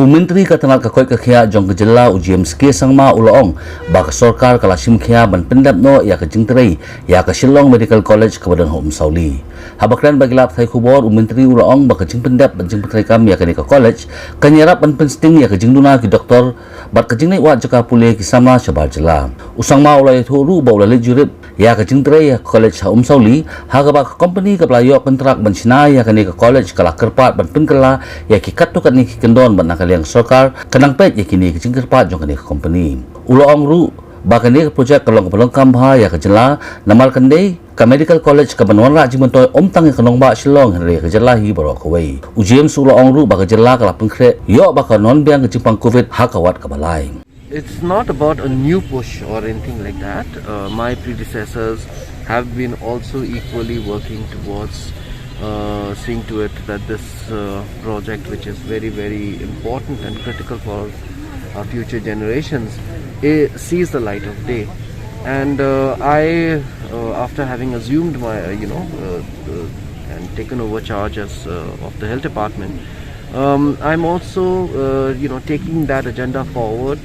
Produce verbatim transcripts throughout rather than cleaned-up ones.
U Myntri ka tnad ka koit ka khiah jong ka jylla u James K Sangma u la ong ba ka sorkar ka la shim khia ban pyndep noh ïa ka jingtrei ïa ka Shillong Medical College kaba don ha Umsawli. Haba kren bad ki lad pathai khubor, u Myntri u la ong ba ka jingpyndep bad jingpyntreikam ïa kane ka college kan ïarap ban pynsting ïa ka jingduna ki doktor bad ka jingleit wad jaka pule ki samla shabar jylla. U Sangma u la ïathuh ruh ba u la leit jurip ïa ka jingtrei ïa ka college ha Umsawli, ha kaba ka kompani kaba la ïoh kontrak ban shna ïa kane ka college ka la kyrpad ban pynkylla ïa ki katto katne ki kyndon bad na ka liang sorkar ka nang peit ïa kine ki jingkyrpad jong kane ka kompani. U la ong ruh ba kane ka projek ka long kaba long kam bha ïa ka jylla, namar kane ka medical college kaban wanrah jingmyntoi ym tang ïa ka nongbah Shillong hynrei ïa ka jylla hi baroh kawei. U James u la ong ruh ba ka jylla ka la pynkhreh ïoh ba ka nonbiang ka jingpang covid ha ka wat kaba lai. It's not about a new push or anything like that. Uh, my predecessors have been also equally working towards uh, seeing to it that this uh, project, which is very, very important and critical for our future generations, it sees the light of day. And uh, I, uh, after having assumed my, uh, you know, uh, uh, and taken over charge as uh, of the health department, um, I'm also, uh, you know, taking that agenda forward,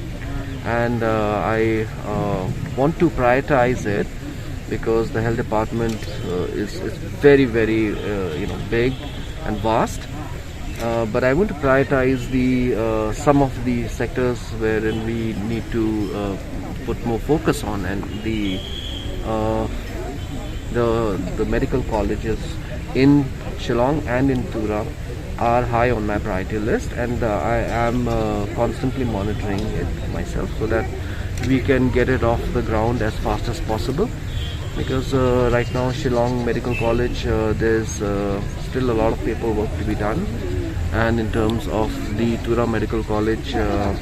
and uh, I uh, want to prioritize it because the health department uh, is, is very, very, uh, you know, big and vast. Uh, but I want to prioritize the uh, some of the sectors wherein we need to uh, put more focus on, and the uh, the the medical colleges in Shillong and in Tura are high on my priority list, and uh, I am uh, constantly monitoring it myself so that we can get it off the ground as fast as possible. Because uh, right now, Shillong Medical College, uh, there's uh, still a lot of paperwork to be done, and in terms of the Tura Medical College, uh,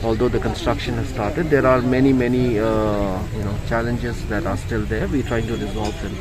although the construction has started, there are many, many uh, you know, challenges that are still there. We're trying to resolve them.